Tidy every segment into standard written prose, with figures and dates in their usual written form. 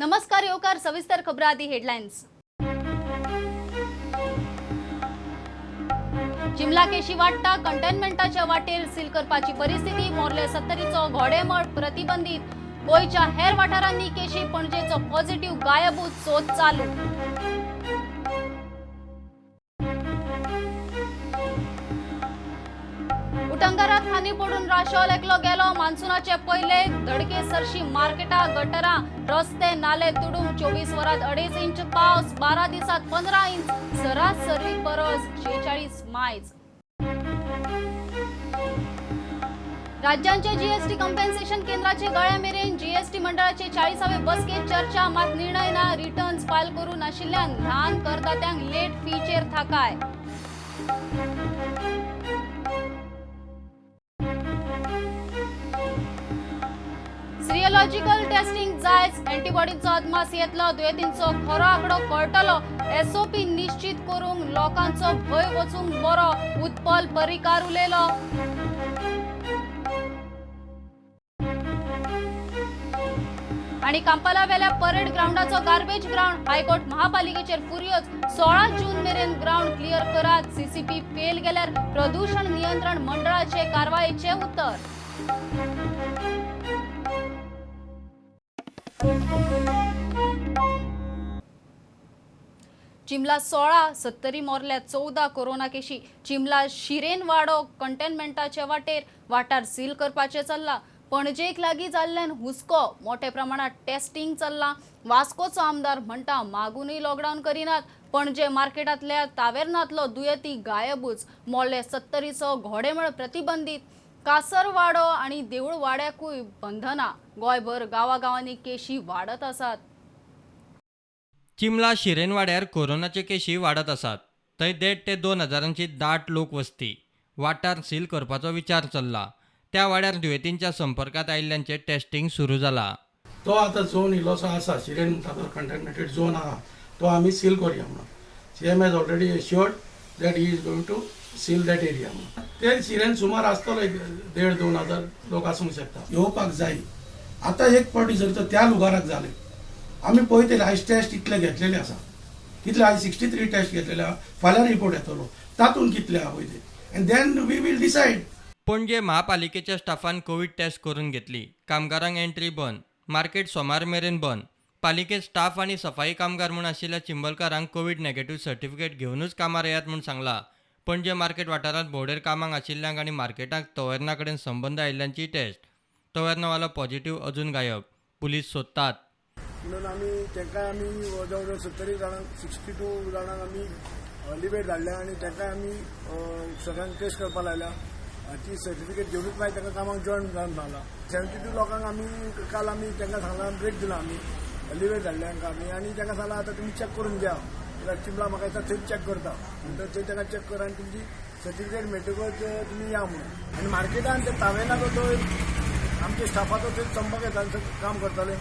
नमस्कार येवकार सविस्तर खबरां आदी हेडलायन्स. चिमला केशी वाडटा, कंटेनमेंटाच्या वाटेर सील करपाची परिस्थिती. मोर्ले सत्तरीचो घोडेमळ प्रतिबंधित. गोंयच्या हेर वाठारांनी केशी. पणजेचो पॉझिटिव्ह गायबूच, सोद चालू. उटंगारात खांदी पडून राशोल एकलो गेलो. मान्सूनाचे पयले धडके सरशी मार्केटा, गटरां, रस्ते, नाले तुडूंब. 24 वरांत 2.5 इंच पावस, 12 दिसात 15 इंच, सरासरी परस 46 मायज. राज्यांचे जीएसटी कंपेन्सेशन केंद्राचे गळ्या मेरेन. जीएसटी मंडळाचे 40वे बसकेत चर्चा, मात निर्णय ना. रिटर्न्स फायल करू नाशिल्ल्यान ल्हान करदात्यांक लेट फीचेर थाकाय. सिरियोलॉजिकल टेस्टिंग जायच, अँटीबॉडींचो अदमास येतलो, दुयेंतींचो खरो आंकडो कळटलो. एसओपी निश्चित करूंक लोकांचो भंय वचूंक बरो, उत्पल पर्रीकार उलयलो. आणि कांपालावेल्या परेड ग्राउंडाचो गार्बेज ग्राउंड. हायकोर्ट महापालिकेचेर फुर्योज. 16 जून मेरेन ग्राउंड क्लियर करात. सीसीपी फेल गेल्यार प्रदूषण नियंत्रण मंडळाचे कारवायेचे उत्तर. चिमला 16, सत्तरी मोर्ल्या 14 कोरोना केशी. चिमला शिरेनवाडो कंटेनमेंटाचे वाटेर, वाठार सील करपाचे चल्ला. पणजेक लागीं जाल्ल्यान हुस्को. मोठ्या प्रमाणात टेस्टिंग चल्लां. वास्कोचो आमदार म्हणटा मागूनय लॉकडावन करिनात. पणजे मार्केटांतल्या तावेर्नांतलो दुयेंती गायबूच. मोर्ले सत्तरीचो घोडेमळ प्रतिबंधीत. कासरवाडो आनी देऊळवाड्याकूय बंधनां. गोंयभर गांवागांवांनी केशी वाडत आसात. चिमला शिरेनवाड्यार कोरोनाचे केशी वाडत आसात. थंय 1.5 ते 2 हजारांची दाट लोकवस्ती. वाठार सील करपाचो विचार चल्ला. त्या वाड्यार दुयेंतींच्या संपर्कात आयिल्ल्यांचें टेस्टिंग सुरू जाला. तो आतां झोन इल्लोसो आसा, शिरेन म्हणटा तो कंटेनमेंटेड झोन आहा, तो आमी सील करुया म्हणून. CM has already assured that he is going to seal that area म्हणून. ते शिरेन सुमार आसतलो एक 1.5 2 हजार लोक आसूंक शकता. येवपाक जाय. आतां एक पावटी जर तर त्या लुगाराक जालें, आमी पळयतले. आयज टेस्ट इतले घेतलेले आसा, कितले आयज 63 टेस्ट घेतलेले आहा. फाल्यां रिपोर्ट येतलो, तातूंत कितले आहा पळय ते, and then we will decide. Panaji महापालिकेच्या स्टाफान कोवीड टेस्ट करून घेतली. कामगारांक एंट्री बंद. मार्केट सोमार मेरेन बंद. पालिकेत स्टाफ आनी सफाई कामगार म्हूण आशिल्ल्या चिंबलकारांक कोवीड नेगेटिव्ह सर्टिफिकेट घेवनूच कामार येयात म्हूण सांगला. पणजे मार्केट वाठारांत भोंवडेर कामाक आशिल्ल्यांक आनी मार्केटाक तवॅर्ना कडेन संबंद आयिल्ल्यांची टेस्ट. तवॅर्नावालो पॉझिटिव्ह अजून गायब, पुलीस सोदतात. म्हणून आमी तांकां आमी जवळ जवळ 70 जाणांक, 62 जाणांक आमी लिवेट धाडल्या आनी तांकां आमी सगळ्यांक टेस्ट करपाक लायल्या. ती सर्टिफिकेट घेवनूच मागीर तांकां कामाक जॉयन जावन सांगलां. 72 लोकांक आमी काल आमी तांकां सांगलां, ब्रेक दिला, आमी लिवेट धाडल्या तांकां आमी आनी तांकां सांगलां आतां तुमी चॅक करून घ्या, कित्याक चिमला म्हाका दिसता थंयच चॅक करता म्हणटच थंय तांकां चॅक कर आनी तुमची सर्टिफिकेट मेळटकच तुमी या म्हणून. आनी मार्केटान ते तावेनाचो तो आमच्या स्टाफाचो थंय संपर्क येता, थंय काम करताले.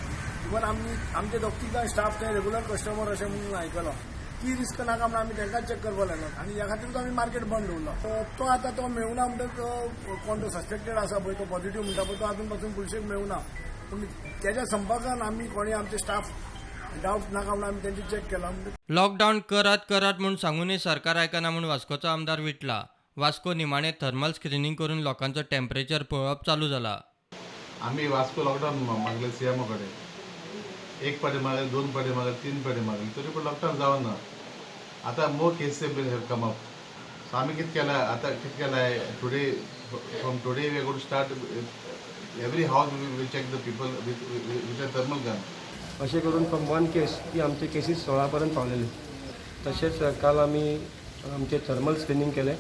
इवन आमी आमचे दोग तीग जाण स्टाफ थंय रेगुलर कस्टमर अशें म्हणून आयकलां. ती रिस्क नाका म्हणून आमी तांकां चॅक करपाक लागला आनी ह्या खातीरूच आमी मार्केट बंद दवरला. तो आतां तो मेळुना म्हणटच कोण तो सस्पेक्टेड आसा पळय, तो पॉझिटिव्ह म्हणटा पळय, तो आजून पासून पुलिशेक मेळुना. पूण तेज्या संपर्कान आमी कोणी आमचे स्टाफ डावट नाका म्हणून आमी तेंचे चॅक केला. लॉकडावन करात करात म्हूण सांगूनय सरकार आयकना म्हूण वास्कोचो आमदार विटला. वास्को निमाणें थर्मल स्क्रिनींग करून लोकांचो टेम्परेचर पळोवप चालू जाला. आमी वास्को लॉकडावन मागले सीएमओ कडेन. एक पाटी मागले, दोन पाटी मागले, तीन पाटी मागले, तरी पण लॉकडावन जावना. आतां more cases have come up, so आमी कितें केलां आतां, कितें केलां, today, from today we gonna start every house we check the people with a thermal gun. अशें करून फ्रॉम वन केस ती आमचे केसीस 16 पर्यंत पावलेले. तशेंच काल आमी आमचे थर्मल स्क्रिनींग केलें.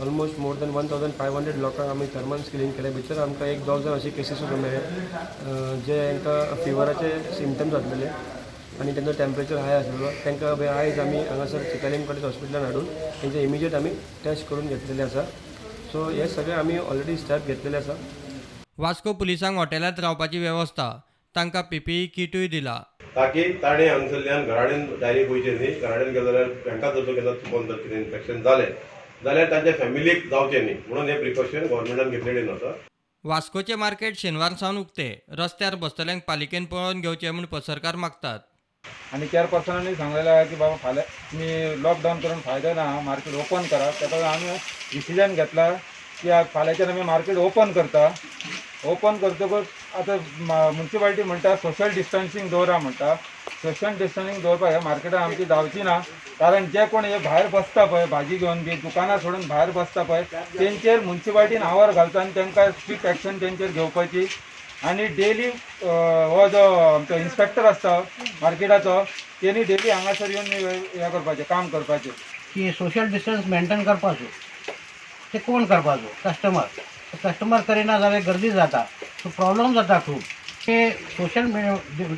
ऑलमोस्ट मोर दॅन 1500 लोकांक आमी थर्मल स्क्रिनींग केलें. भितर आमकां एक दोग जाण अशे केसीस सुद्दां मेळ्ळे जे हांकां फिवराचे सिमटम्स आसलेले आनी तेंचो टेम्परेचर हाय आसलेलो. तांकां आयज आमी हांगासर चिकालीम कॉलेज हॉस्पिटलान हाडून तेंचे इमिजिएट आमी टेस्ट करून घेतलेले आसा. सो हे सगळे आमी ऑलरेडी स्टेप घेतलेले आसा. वास्को पुलिसांक हॉटेलांत रावपाची वेवस्था. तांकां पीपीई किटूय दिला. ताकी ताणें हांगसरल्यान घराडेन डायरेक्ट वयचें न्ही. घराडेन गेले जाल्यार तांकां जर केन्ना चुकोन जर कितें इन्फेक्शन जालें जाल्यार तांच्या फॅमिलीक जावचें न्ही म्हणून हें प्रिकॉशन गव्हर्मेंटान घेतलेलें आसा. वास्कोचे मार्केट शेनवार सावन उक्ते. रस्त्यार बसतल्यांक पालिकेन पळोवन घेवचें म्हूण पसरकार मागतात. आनी चेअरपर्सनांनी सांगलेलें आहा की बाबा फाल्यां तुमी लॉकडावन करून फायदो ना, मार्केट ओपन करा. ताका लागून आमी डिसिजन घेतला की फाल्यांच्यान आमी मार्केट ओपन करता. ओपन करतकूच आतां म्युनिसिपालिटी म्हणटा सोशल डिस्टन्सींग दवरा म्हणटा. सोशल डिस्टन्सींग दवरपाक ह्या मार्केटान आमची जावची ना, कारण जे कोण हे भायर बसता पळय भाजी घेवन बी दुकानां सोडून भायर बसता पळय तेंचेर म्युनिसिपालिटीन आवर घालता आनी तांकां स्ट्रिक्ट एक्शन तेंचेर घेवपाची. आनी डेली हो जो आमचो इन्स्पेक्टर आसता मार्केटाचो तेणी डेली हांगासर येवन हें करपाचें काम करपाचें की सोशल डिस्टन्स मेंटेन करपाचो. ते कोण करपाचो? कस्टमर. कस्टमर करिना जाल्यार गर्दी जाता, सो प्रॉब्लम जाता खूब. ते सोशल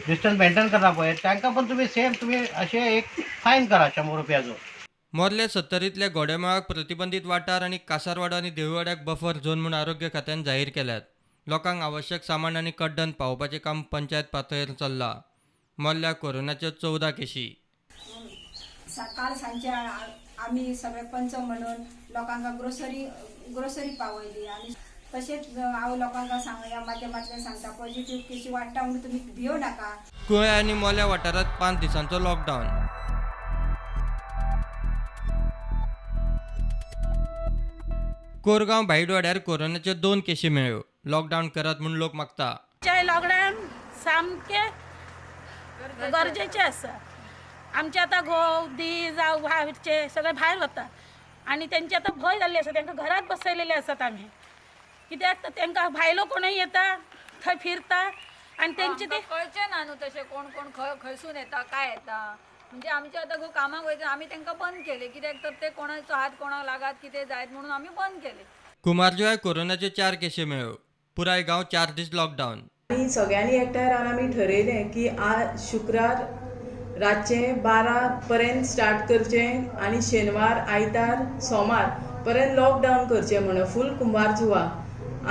डिस्टन्स मेंटेन करता पळय तांकां पण तुमी सेम तुमी अशें एक फायन करा 100 रुपयाचो. मोर्ले सत्तरींतल्या गोडेमेळाक प्रतिबंधीत वाठार आनी कासारवाडो आनी देवळवाड्याक बफर झोन म्हूण आरोग्य खात्यान जाहीर केल्यात. लोकांक आवश्यक सामान आनी कड्डण पावोवपाचें काम पंचायत पातळेर चल्लां. मोर्ल्या कोरोनाच्यो 14 केशी. काल सांजचे आमी सगळे पंच म्हणून लोकांक ग्रोसरी पावयली आनी तशेंच हांव लोकांक ह्या माध्यमांतल्यान सांगता पॉझिटिव्ह केशी वाडटा म्हणून तुमी भियो नाका. कुळे आनी मोल्या वाठारांत 5 दिसांचो लॉकडावन. कोरगांव भाईडवाड्यार कोरोनाच्यो 2 केशी मेळ्ळ्यो. लॉकडावन करात म्हूण लोक मागता. लॉकडावन सामकें गरजेचें आसा. आमचे आतां घोव दी जावं भायरचे सगळे भायर वता आनी तेंचे आतां भंय जाल्ले आसा. तांकां घरात बसयलेले आसात आमी, कित्याक तर तांकां भायलो कोणूय येता थंय फिरता आनी तेंचे ते कळचें ना न्हू तशें कोण कोण खंय खंयसून येता काय येता. म्हणजे आमचे आतां घोव कामाक वयता आमी तांकां बंद केले, कित्याक तर ते कोणाचो हात कोणाक लागात कितें जायत म्हणून आमी बंद केले. कुमारजुव्यां कोरोनाच्यो 4 केशी मेळ्ळ्यो. पुराय गांव 4 दीस लॉकडावन. आनी सगळ्यांनी एकठांय रावन आमी ठरयलें की आज शुक्रार रातचे 12 पर्यंत स्टार्ट करचें आनी शेनवार आयतार सोमार पर्यंत लॉकडावन करचें म्हणून फूल कुंभारजुवा.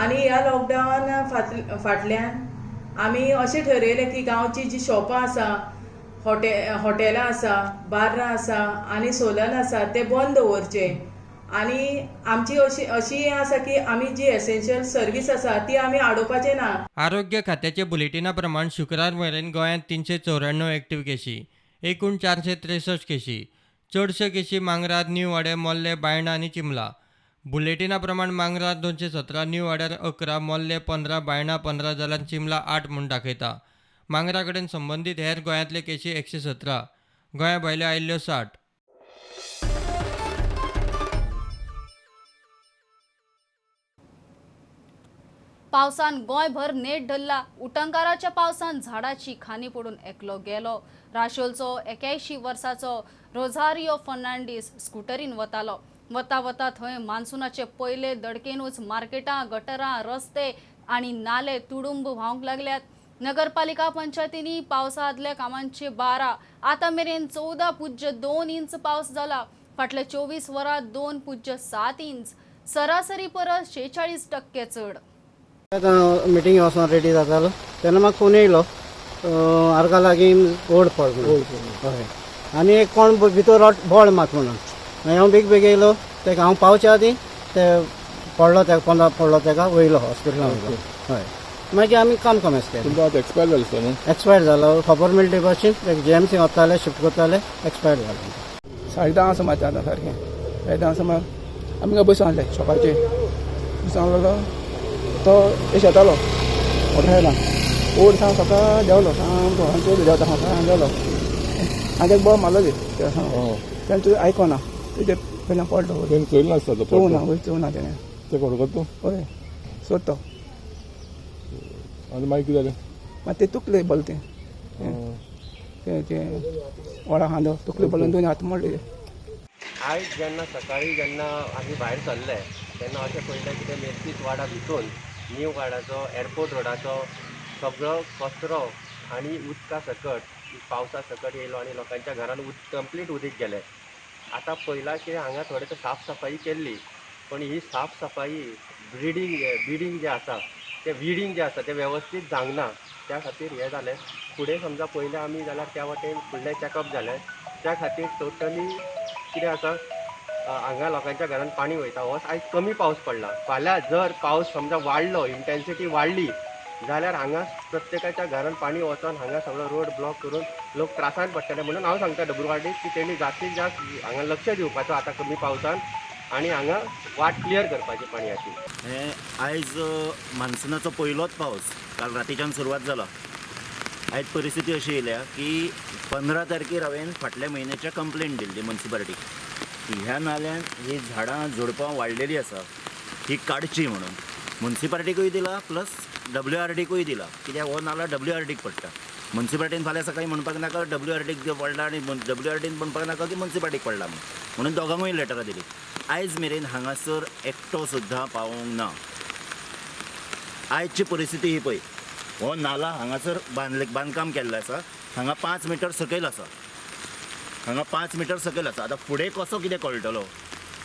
आनी ह्या लॉकडावन फाटल्यान आमी अशें ठरयलें की गांवची जी शॉपां आसा, हॉटेलां आसा, बार्रां आसा आनी सोलन आसा ते बंद दवरचे. आनी आमची अशी अशी हें आसा की आमी जी एसेन्शियल सर्वीस आसा ती आमी आडोवपाचें ना. आरोग्य खात्याच्या बुलेटिना प्रमाण शुक्रार मेरेन गोंयांत 394 एक्टिव्ह केशी, एकूण 463 केशी. चडश्यो केशी मांगरार, न्यू वाडे, मोर्ले, बायणा आनी चिमला. बुलेटिना प्रमाण मांगरार 217, न्यू वाड्यार 11, मोर्ले 15, बायणा 15 जाल्यार चिमला 8 म्हूण दाखयता. मांगरा कडेन संबंदीत हेर गोंयांतले केशी 117, गोंया भायल्यो आयिल्ल्यो 60. पावसान गोंयभर नेट धरला. उटंगाराच्या पावसान झाडाची खांदी पडून एकलो गेलो. राशोलचो 81 वर्साचो रोझारियो फर्नांडीस स्कुटरीन वतालो. वता वता थंय मान्सूनाचे पयले दडकेनूच मार्केटां, गटरां, रस्ते आनी नाले तुडुंब व्हांवंक लागल्यात. नगरपालिका पंचायतींनी पावसा आदल्या कामांचे 12, आतां मेरेन 14.2 इंच पावस जाला. फाटल्या 24 वरां 2.7 इंच, सरासरी परस 46% चड. आतां मिटींगे वचोन रेडी जातालो तेन्ना म्हाका फोन येयलो आर्गा लागीं ओड पड म्हणून. हय, आनी एक कोण भितर बोळ मात म्हणून. मागीर हांव बेग बेग येयलो तेका हांव पावच्या आदीं ते पडलो, तेका पोंदा पडलो, तेका वयलो हॉस्पिटलान वयलो. हय, मागीर आमी काम कमेस केलें. एक्सपायर जालो न्हू? एक्सपायर जालो, खबर मेळटी भाशेन जीएमसी वताले, शिफ्ट करताले, एक्सपायर जालो. 10:30 सुमार आतां सारकें 10:30 सुमार आमी बसून आहले शॉपाचेर बसून आहलो. तो येतालो मोटरसायकलान ओड सावन सकाळ देंवलो, सामको चड देंवता सकाळ देंवलो आनी ताका बोळ मारलो तेन्ना तुवें आयकोना तेजे पयल्यान पडलो. चोयलो नासता तो? चोवना, वयर चोवना तेणें. तें खडको तूं? हय, सोदतो. आनी मागीर कितें जालें? मागीर तें तुकले बोल तें तें वडा खांदो तुकले बोलून दोन हात मोडले. आयज जेन्ना सकाळी जेन्ना आमी भायर सरले तेन्ना अशें पळयलें की ते मेर्सीस वाडा भितून न्यू वाडाचो एअरपोर्ट रोडाचो सगळो कचरो आनी उदका सकट पावसा सकट येयलो आनी लोकांच्या घरान कंप्लीट उदीक गेलें. आतां पळयलां की हांगा थोडे तर साफ सफाई केल्ली, पण ही साफ सफाई ब्रिडींग जें आसा तें विडींग जें आसा तें वेवस्थीत जावंक ना. त्या खातीर हें जालें. फुडें समजा पळयलें आमी जाल्यार त्या वाटेन फुडलें चॅकअप जालें. त्या खातीर टोटली कितें आसा हांगा लोकांच्या घरान पाणी वयता. हो आयज कमी पावस पडला, फाल्यां जर पावस समजा वाडलो, इंटेन्सिटी वाडली जाल्यार हांगा प्रत्येकाच्या घरान पाणी वचोन हांगा सगळो रोड ब्लॉक करून लोक त्रासान पडटले. म्हणून हांव सांगता डब्ल्यू आर डीक की तेणी जास्तीत जास्त हांगा लक्ष दिवपाचो आतां कमी पावसान आनी हांगा वाट क्लियर करपाची पाणयाची. हे आयज मान्सुनाचो पयलोच पावस काल रातीच्यान सुरवात जाला. आयज परिस्थिती अशी येयल्या की 15 तारखेर हांवें फाटल्या म्हयन्याच्या कंप्लेन दिल्ली मुन्सिपालिटीक की ह्या नाल्यान ही झाडां झुडपां वाडलेली आसा, ही काडची म्हणून. मुन्सिपालिटीकूय दिला प्लस डब्ल्यू आर डीकूय दिला, कित्याक हो नाला डब्ल्यू आर डीक पडटा. मुन्सिपालिटीन फाल्यां सकाळीं म्हणपाक नाका डब्ल्यू आर डीक पडला आनी डब्ल्यू आर डीन म्हणपाक नाका की मुन्सिपालिटीक पडला म्हणून. म्हणून दोगांकूय लेटरां दिली. आयज मेरेन हांगासर एकटो सुद्दां पावोंक ना. आयची परिस्थिती ही पळय, हो नाला हांगासर बांदले बांदकाम केल्लो आसा, हांगा 5 मिटर सकयल आसा, हांगा 5 मिटर सकयल आसा. आतां फुडें कसो कितें कळटलो?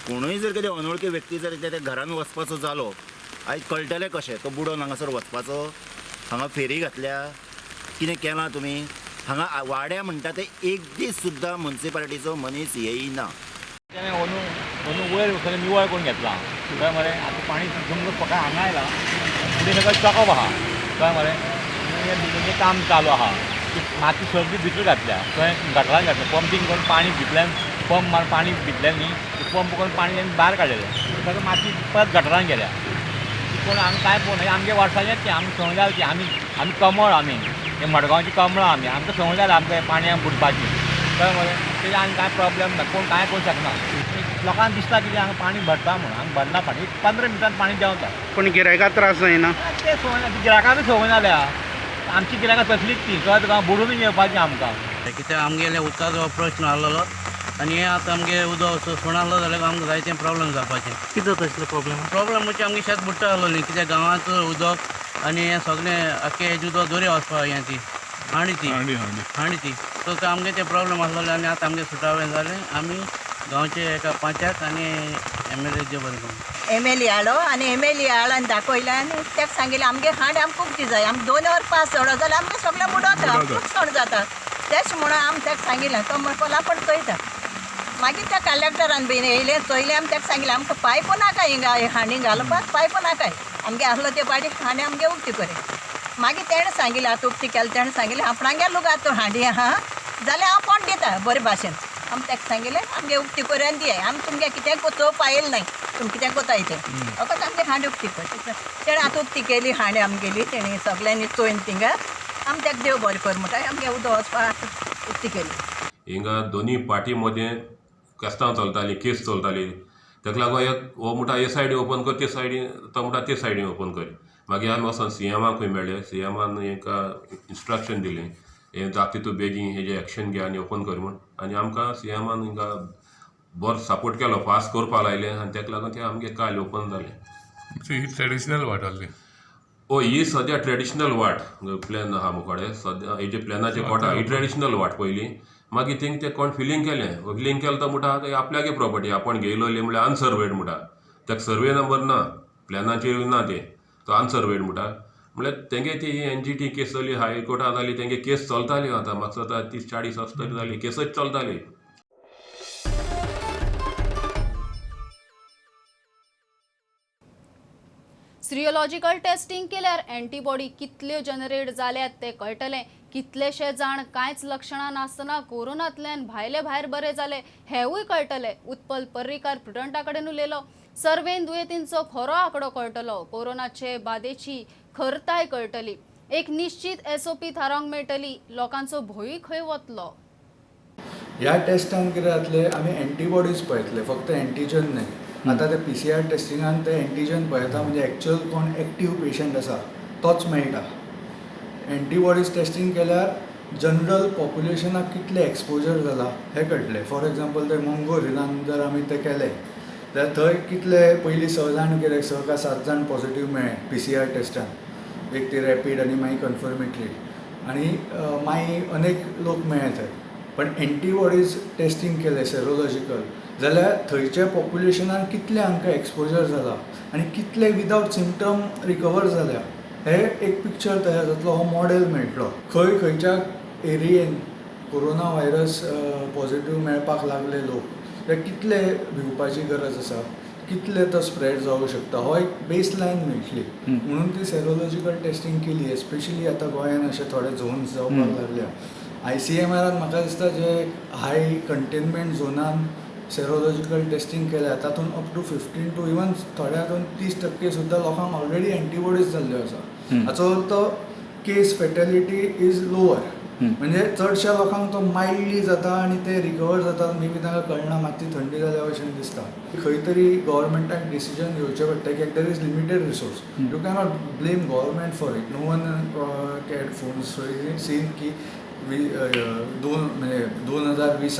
कोणूय जर कितें अनवळखी व्यक्ती जर त्या घरान वचपाचो जालो, आयज कळटलें कशें? तो बुडोवन हांगासर वचपाचो? हांगा फेरी घातल्या, कितें केलां तुमी? हांगा वाड्या म्हणटा ते एक दीस सुद्दां मुन्सिपालिटीचो मनीस येयना. तेणें अंदू अंदू वयर सगळें निवळ करून घेतलां, कळ्ळें मरे? आतां पाणी जमलो फकत हांगा आयलां, फुडें सगळें चोकोप आहा, कळ्ळें मरे? हें बिल्डिंगें काम चालू आहा, ती माती सगळी भितर घातल्या, थंय गटरान घातल्या, पंपींग करून पाणी भितरल्यान पंप मारून पाणी भितरल्यान न्ही, पंप करून पाणी तेणें भायर काडलेलें, सगळें माती परत गटरान गेल्या. ती कोण आमी कांय पळोवना. आमगे वर्साचेंच तें, आमी संवय जाली ती. आमी आमी कमळ, आमी हे मडगांवची कमळां, आमी आमकां संवय जाल्या आमकां पाणयान बुडपाची, कळ्ळें मरे? तेजे आनी कांय प्रॉब्लम ना, कोण कांय करूंक शकना. लोकांक दिसता कितें हांगा पाणी भरता म्हणून, हांगा भरना पाणी, एक 15 मिनटान पाणी देंवता. पूण गिरायकाक त्रास जायना? ते संवय ना, गिरायकां बी संवय जाल्या, आमची गिरायकां तसलीच ती, कळ्ळें तुका? बुडून येवपाची आमकां. कित्याक आमगेले उदकाचो प्रश्न आसलेलो आनी हें आतां आमगे उदक सोण आसलो जाल्यार आमकां जायते प्रॉब्लम जावपाचे. कितें जाता आसलें प्रॉब्लम? प्रॉब्लम म्हणजे आमगे शेत बुडटा आसलोली, कित्याक गांवांत उदक आनी हें सगळें आख्खें हेजें उदक दर्या वचपा हें ती हांडी ती हांडी ती, सो ते आमगे ते प्रॉब्लम आसलेले आनी आतां आमगे सुटावें जालें. आमी गांवचे एका पंचायत आनी एमएलए देव बरें करूं. एमएलए हाडो आनी एमएलए हाड आनी दाखयलें आनी ताका सांगिल्लें आमगे हांड आमकां उक्ती जाय, आमी 2 वर पास चडो जाल्यार आमकां सगळें बुडोता, लुकसाण जाता, तेश म्हणून आमी ताका सांगिल्लें. तो म्हणपाक आपूण चोयता. मागीर त्या कलेक्टरान बीन येयलें चोयलें, आमी ताका सांगिल्लें आमकां पायप नाका, हिंगा हांडी घालपाक पायप नाकाय, आमगे आसलो ते पाटी हांडी आमगे उक्ती करे. मागीर तेणें सांगिल्लें आतां उक्ती केलें, तेणें सांगिल्लें आपणागे लोक आतां हांडी आहा जाल्यार हांव पोंड दिता बरे भाशेन. आमी ताका सांगिल्लें आमगे उक्ती कर आनी दियाय, आमी तुमगे कितें चोवपा येयलें नाय, तुमी कितें कोताय तें, फकत आमगे हांडी उक्ती कर. तेणें आतां उक्ती केली हांडी आमगेली, तेणें सगल्यांनी चोयन थिंगा, आमी ताका देव बरें कर म्हणटा, आमगे उदक वचपाक उक्ती केली. हिंगा दोनी पार्टी मदें केस्तांव चलताली, केस चलताली, ताका लागून एक हो म्हणटा हे सायडीन ओपन कर, ते सायडीन तो म्हणटा ते सायडीन ओपन कर. मागीर आमी वचोन सीएमाकूय मेळ्ळे, सीएमान हेंकां इन्स्ट्रक्शन दिलें हें जाता तितू बेगीन हेजें एक्शन घे आनी ओपन कर म्हूण. आनी आमकां सीएमान हिंगा बरो सपोर्ट केलो, फास्ट करपा लायलें आनी ताका लागून तें आमगें काल ओपन जालें. ही ट्रेडिशनल वाट आसली? हय, ही सद्या ट्रेडिशनल वाट प्लॅन आहा मुखाडे सद्या, हेजे प्लॅनाचे कोटा ही ट्रेडिशनल वाट पयलीं. मागीर थिंग ते कोण फिलींग केलें, फिलींग केलें तो म्हणटा आपल्यागे प्रॉपर्टी आपण घेयलोली, म्हणल्यार अनसर्वेड म्हणटा, ताका सर्वे नंबर ना, प्लॅनाचेर ना तें, तो अनसर्वेड म्हणटा. म्हणल्यार तेंगे ती एनजीटी केस जाली, हाय कोर्टान जाली, तेंगे केस चलताली. आतां म्हाका दिसता 30-40 वर्सां तरी जाली केसच चलताली. सिरियोलॉजिकल टेस्टिंग केल्यार अँटीबॉडी कितल्यो जनरेट जाल्यात ते कळटलें. कितलेशे जाण कांयच लक्षणां नासतना कोरोनांतल्यान भायले भायर बरे जाले हेवूय कळटलें. उत्पल पर्रीकार प्रुडंटा कडेन उलयलो. सर्वेन दुयेंतींचो खरो आंकडो कळटलो, कोरोनाचे बादेची खरताय कळटली, एक निश्चित एसओपी थारावंक मेळटली, लोकांचो भंयूय खंय वतलो. ह्या टेस्टान कितें जातलें, आमी एंटीबॉडीज पळयतले, फक्त एंटीजन न्हय. आतां ते पीसीआर टेस्टिंगान ते एंटीजन पळयता, म्हणजे एक्चुअल कोण एक्टीव पेशंट आसा तोच मेळटा. एंटीबॉडीज टेस्टिंग केल्यार जनरल पॉप्युलेशनाक कितलें एक्सपोजर जाला हें कळटलें. फॉर एग्जाम्पल ते मंगोर हिलान जर आमी तें केलें जाल्यार थंय कितले पयलीं 6 जाण कितें 6 काय 7 जाण पॉझिटीव मेळ्ळे पीसीआर टेस्टान, एक ती रॅपीड आनी मागीर कन्फर्मेटरी, आनी मागीर अनेक लोक मेळ्ळे थंय. पण एंटीबॉडीज टेस्टिंग केलें सेरोलॉजिकल जाल्यार थंयच्या पॉप्युलेशनान कितलें आमकां एक्सपोजर जाला आनी कितले विदावट सिमटम रिकवर जाल्या हे एक पिक्चर तयार जातलो, हो मॉडेल मेळटलो. खंय खंयच्या एरियेन कोरोना व्हायरस पॉझिटीव मेळपाक लागले लोक जाल्यार कितले भिवपाची गरज आसा, कितले तो स्प्रेड जावंक शकता, हो एक बेस लायन मेळटली. म्हणून ती सेरोलॉजिकल टेस्टींग केली. एस्पेशली आतां गोंयान अशे थोडे झोन्स जावपाक लागल्या. ICMRान म्हाका दिसता जे हाय कंटेनमेंट झोनान सेरोलॉजिकल टेस्टींग केल्या तातूंत अप टू 15 टू इवन थोड्या हातून 30% सुद्दां लोकांक ऑलरेडी एंटीबॉडीज जाल्ल्यो आसा. हाचो अर्थ केस फेटेलिटी is lower, म्हणजे चडश्या लोकांक तो मायल्डली जाता आनी ते रिकवर जातात. मे बी तांकां कळना, मातशी थंडी जाल्या भशेन दिसता. खंय तरी गव्हर्मेंटाक डिसिजन घेवचें पडटा की there is limited resource. You cannot blame government for it. No one can foreseen की 2020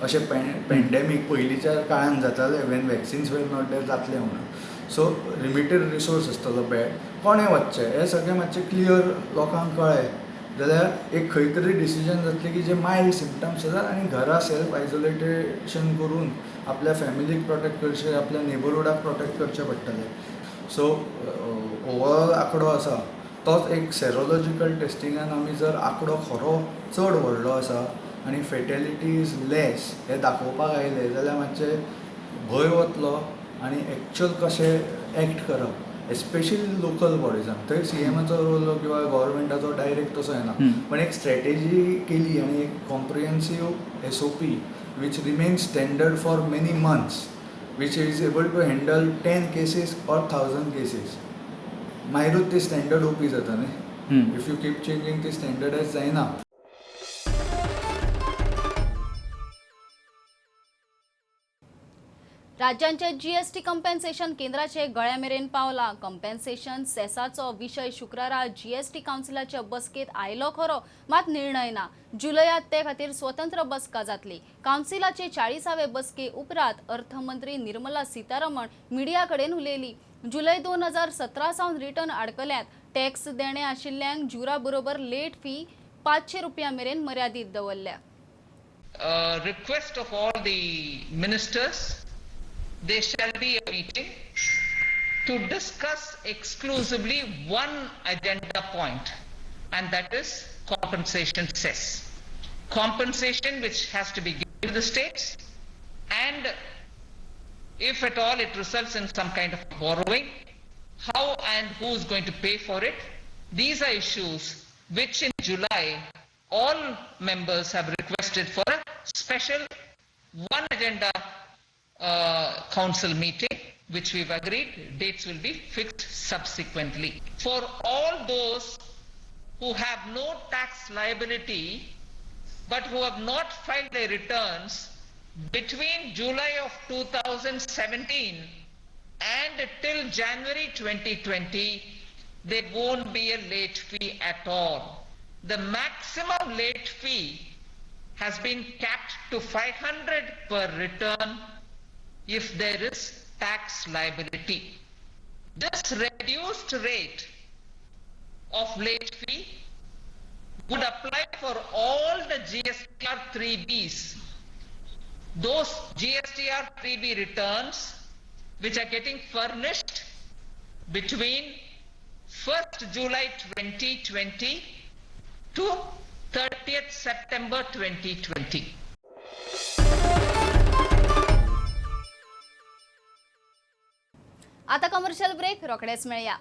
अशें पॅन्डेमीक पयलींच्या काळान जातालें, when vaccines were not there जातलें म्हणून. सो लिमिटेड रिसोर्स आसतलो, बॅड कोणें वचचें हें सगळें मातशें क्लियर लोकांक कळ्ळें जाल्यार एक खंय तरी डिसिजन जातलें की जे मायल्ड सिमटम्स आसात आनी घरा सेल्फ आयसोलेटेशन करून आपल्या फॅमिलीक प्रोटेक्ट करचें, आपल्या नेबरहुडाक प्रोटेक्ट करचें पडटलें. सो ओवरऑल आंकडो आसा तोच एक सेरोलॉजिकल टेस्टिंगान आमी जर आंकडो खरो चड व्हडलो आसा आनी फेटेलिटी is less हें दाखोवपाक आयलें जाल्यार मातशें भंय वतलो आनी एक्चुअल कशें एक्ट करप एस्पेशली लोकल बॉडीजान. थंय CMाचो रोल किंवा गव्हर्मेंटाचो डायरेक्ट तसो येना, पण एक स्ट्रॅटेजी केली आनी एक comprehensive SOP which remains standard for many months, which is able to handle 10 cases or 1000 cases, मागीरूच ती स्टँडर्ड ओपी जाता न्ही. If you keep changing ती स्टँडर्डायज जायना. राज्यांचे जीएसटी कंपेन्सेशन केंद्राचे गळ्या मेरेन पावला. कंपेन्सेशन सेसाचो विशय शुक्रारा जीएसटी काउन्सिलाच्या बसकेत आयलो खरो, मात निर्णय ना. जुलयात ते खातीर स्वतंत्र बसका जातली. काउन्सिलाचे 40वे बसके उपरांत अर्थमंत्री निर्मला सीतारमण मिडिया कडेन उलयली. जुलय 2017 सावन रिटर्न आडकल्यात. टॅक्स देणे आशिल्ल्यांक जुरा बरोबर लेट फी 500 रुपया मेरेन मर्यादीत दवरल्या. Request of all the ministers, there shall be a meeting to discuss exclusively one agenda point, and that is compensation cess. Compensation which has to be given to the states, and if at all it results in some kind of borrowing, how and who is going to pay for it. These are issues which in July all members have requested for a special one agenda council meeting, which we've agreed dates will be fixed subsequently. For all those who have no tax liability but who have not filed their returns between July of 2017 and till January 2020, there won't be a late fee at all. The maximum late fee has been capped to 500 per return if there is tax liability. This reduced rate of late fee would apply for all the GSTR 3Bs, those GSTR 3B returns which are getting furnished between 1st July 2020 to 30th September 2020. आता commercial break, रोखडेच मेळया.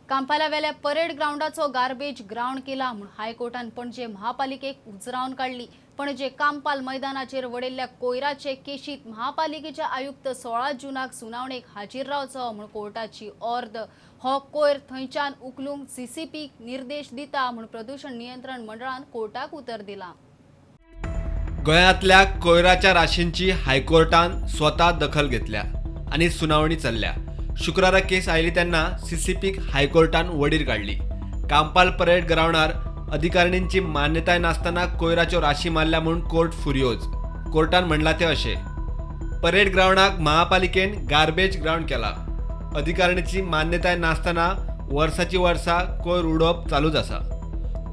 Kampala वेल्या parade ग्रावंडाचो garbage ground केला म्हूण हायकोर्टान पणजे महापालिकेक उजरावन काडली. पणजे कांपाल मैदानाचेर वडयल्ल्या कोयराचे केशीत महापालिकेचे आयुक्त 16 जूनाक सुनावणेक हाजीर रावचो म्हूण कोर्टाची ऑर्द. हो कोयर थंयच्यान उखलूंक सीसीपीक निर्देश दिता म्हूण प्रदूषण नियंत्रण मंडळान कोर्टाक उतर दिलां. गोंयांतल्या कोयराच्या राशींची हायकोर्टान स्वता दखल घेतल्या आनी सुनावणी चल्ल्या. शुक्रारा केस आयली तेन्ना सीसीपीक हायकोर्टान वडीर काडली. कांपाल परेड ग्रावंडार अधिकारिणींची मान्यताय नासतना कोयराच्यो राशी मारल्या म्हूण कोर्ट फुर्योज. कोर्टान म्हणलां तें अशें, परेड ग्रावंडाक महापालिकेन गार्बेज ग्रावंड केला. अधिकारिणीची मान्यताय नासतना वर्साची वर्सां कोयर उडोवप चालूच आसा.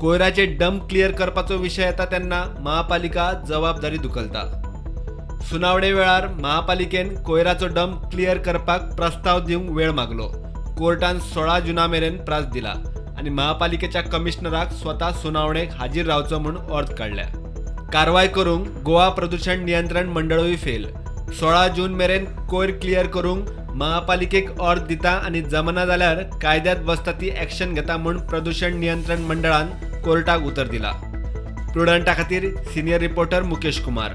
कोयराचे डंप क्लियर करपाचो विशय येता तेन्ना महापालिका जबाबदारी धुकलता. सुनावणे वेळार महापालिकेन कोयराचो डंप क्लियर करपाक प्रस्ताव दिवंक वेळ मागलो. कोर्टान 16 जुना मेरेन प्रास दिला आनी महापालिकेच्या कमिशनराक स्वता सुनावणेक हाजीर रावचो म्हूण ऑर्द काडल्या. कारवाय करूंक गोवा प्रदूषण नियंत्रण मंडळूय फेल. 16 जून मेरेन कोयर क्लियर करूंक महापालिकेक ऑर्द दिता आनी जमना जाल्यार कायद्यात बसता ती एक्शन घेता म्हूण प्रदूषण नियंत्रण मंडळान कोर्टाक उतर दिला. प्रुडंटा खातीर सिनियर रिपोर्टर मुकेश कुमार.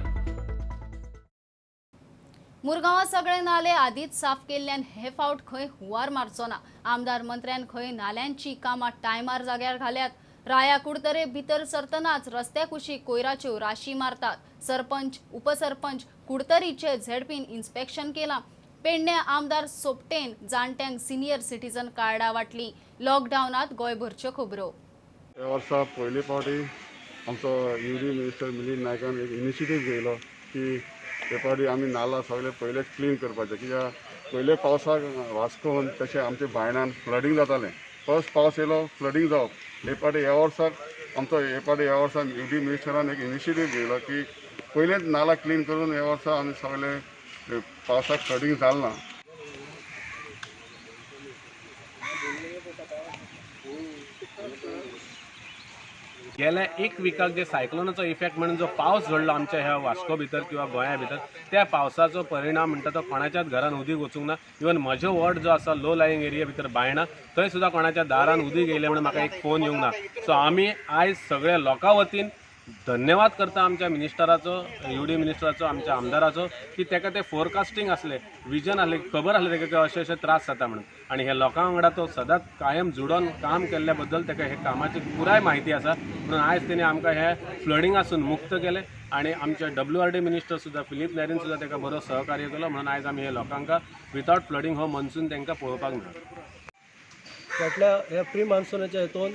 मुरगांवां सगळे नाले आदींच साफ केल्ल्यान हे फावट खंय हुंवार मारचो ना. आमदार मंत्र्यान खंय नाल्यांची कामां टायमार जाग्यार घाल्यात. राया कुडतरे भितर सरतनाच रस्त्या कुशीक कोयराच्यो राशी मारतात. सरपंच उपसरपंच कुडतरीचे झेडपीन इन्स्पेक्शन केलां. पेडणे आमदार सोपटेन जाणट्यांक सिनियर सिटीजन कार्डां वांटली. लॉकडावनांत गोंयभरच्यो खबरो. ह्या वर्सा पयले फावटी आमचो युडी मिनिस्टर मिलिंद नायकान एक इनिशिएटीव घेयलो की ते फावटी आमी नाला सगळे पयलेच क्लीन करपाचे, कित्याक पयले पावसाक वास्कोन तशें आमच्या बायणान फ्लडींग जातालें. फर्स्ट पावस येयलो फ्लडींग जावप. हे फावटी ह्या वर्साक आमचो हे फावटी ह्या वर्सा युडी मिनिस्टरान एक इनिशिएटीव घेयलो की पयलेच नाला क्लीन करून ह्या वर्सा आमी सगळे पावसाक फ्लडींग जालें ना. गेल्या एक विकाक जे सायक्लोनाचो इफेक्ट म्हणून जो पावस घडलो आमच्या ह्या वास्को भितर किंवा गोंया भितर, त्या पावसाचो परिणाम म्हणटा तो कोणाच्याच घरान उदीक वचूंक ना. इवन म्हजो वॉर्ड जो आसा लो लायिंग एरिया भितर बायणा, थंय सुद्दां कोणाच्या दारान उदीक येयलें म्हणून म्हाका एक फोन येवंक ना. सो आमी आयज सगळ्या लोकां वतीन धन्यवाद करता आमच्या मिनिस्टराचो, युडी मिनिस्टराचो, आमच्या आमदाराचो की ताका ते फोरकास्टींग आसलें, विजन आसलें, खबर आसलें ताका की अशे अशे त्रास जाता म्हणून, आनी हे लोकां वांगडा तो सदांच कायम जुडोन काम केल्ल्या बद्दल ताका हे कामाची पुराय म्हायती आसा. म्हणून आयज तेणी आमकां हे फ्लडिंगासून मुक्त केलें आनी आमचे WRD minister सुद्दां फिलीप नेरीन सुद्दां ताका बरो सहकार्य केलो. म्हणून आयज आमी हे लोकांक विदावट फ्लडींग हो मनसून तांकां पळोवपाक मेळ्ळो. फाटल्या ह्या प्री मान्सुनाच्या हितून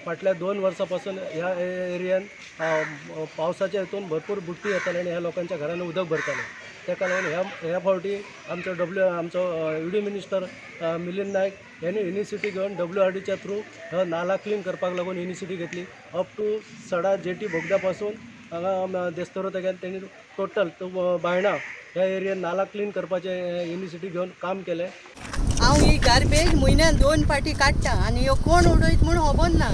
फाटल्या 2 वर्सां पासून ह्या एरियान पावसाच्या हितून भरपूर बुडटी येताली आनी ह्या लोकांच्या घरांनी उदक भरतालें. ताका लागून ह्या फावटी आमचो आमचो युडी मिनिस्टर मिलिंद नायक ह्यांनी इनिशिएटीव घेवन WRDच्या थ्रू हो नाला क्लीन करपाक लागून इनिशिएटीव घेतली. अप टू सडा जेटी बोगदा पासून हांगा देस्तरो तेग्यान तेणी टोटल बायणा ह्या एरियान नाला क्लीन करपाचें इनिशिएटीव घेवन काम केलें. हांव ही गार्बेज म्हयन्यान 2 फावटी काडटा आनी ह्यो कोण उडयत म्हूण खबर ना.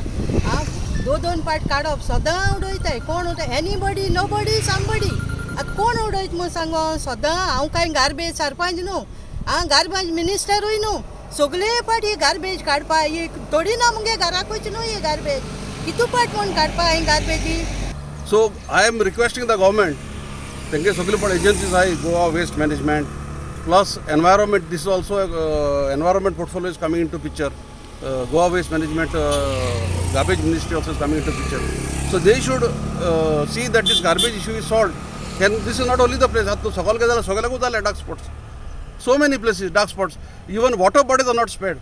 हांव 2-2 फावट काडप, सदां उडयताय. कोण उडय, एनीबडी नोबडी समबडी. आतां कोण उडयत म्हूण सांगो. सदां हांव कांय गार्बेज सरपंच न्हू, हांव गार्बेज मिनिस्टरूय न्हू. सगळे फावट ही गार्बेज काडपा ही थोडी ना मुगे घराकूच न्हू ही गार्बेज कितू फावट म्हूण काडपा ही गार्बेजी. So I am requesting the government, तेंगे सगळे पण एजन्सीज आहाय, Goa waste management plus environment, this is also environment portfolio is coming into picture. Goa waste management, garbage ministry also is coming into picture. So they should see that this garbage issue is solved. And this is not only the place, आतां सगळ्याक जाल्यार सगळ्याकूच जालें dark spots. So many places dark spots, even water bodies are not spared.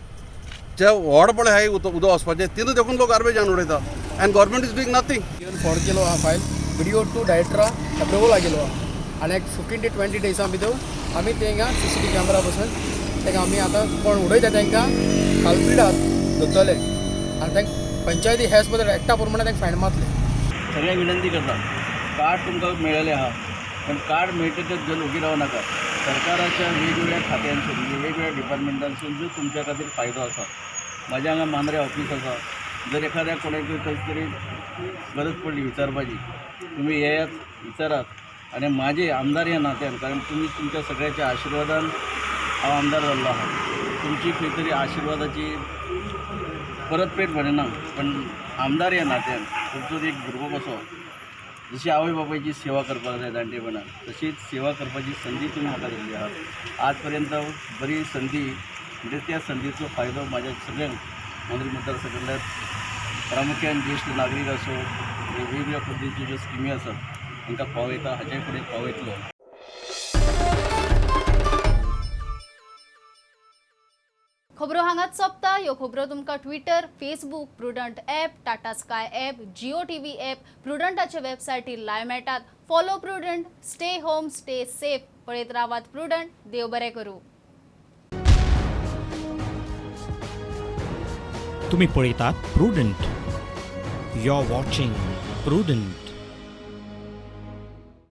जे व्हड पळय आहाय उदक वचपाचें तितून देखून लोक गार्बेज हाडून उडयता and government is doing nothing. Even forward केलो आहा फायल व्हिडिओ टू डायरेक्टरा अप्रुवल गेलो आहा आनी एक 15 to 20 डेजां भितर आमी तेंकां CCTV camera बसून तेंकां आमी आतां कोण उडयता तेंकां कालप्रिडाक धरतले आनी तेंकां पंचायती हेज बद्दल एक्टा प्रमाणे तेंकां फायन मारतले. सगळ्यांक विनंती करता, कार्ड तुमकां मेळ्ळेलें आहा पण कार्ड मेळटकच घेवन उगी रावं नाका. सरकाराच्या वेगवेगळ्या खात्यांसून वेगवेगळ्या डिपार्टमेंटांसून जो तुमच्या खातीर फायदो आसा. म्हाज्या हांगा मांद्रे ऑफीस आसा, जर एखाद्या कोणाक कसली तरी गरज पडली विचारपाची तुमी येयात विचारात. आनी म्हाजे आमदार ह्या नात्यान, कारण तुमी तुमच्या सगळ्याच्या आशिर्वादान हांव आमदार जाल्लो आहा, तुमची खंय तरी आशिर्वादाची परतफेड म्हणना पण आमदार ह्या नात्यान तुमचो एक भुरगो कसो जशी आवय बापायची सेवा करपाक जाय जाणटेपणान तशीच सेवा करपाची संदी तुमी म्हाका दिल्ली आहा. आज पर्यंत बरी संदी म्हणजे त्या संदीचो फायदो म्हाज्या सगळ्यांक मांद्रे मतदारसंघांतल्या प्रामुख्यान ज्येश्ठ नागरीक आसूं वेगवेगळ्या पद्दतीच्यो ज्यो स्किमी आसात तांकां पावयता, हाच्या फुडें पावयतलो. खबरो हांगाच सोंपता. ह्यो खबरो तुमकां Twitter, Facebook, Prudent app, Tata Sky app, Jio TV app, प्रुडंटाचे वेबसायटीर live मेळटात. Follow Prudent, stay home, stay safe. पळयत रावात प्रुडंट. देव बरें करूं. तुम्ही पळयतात Prudent. You are watching Prudent.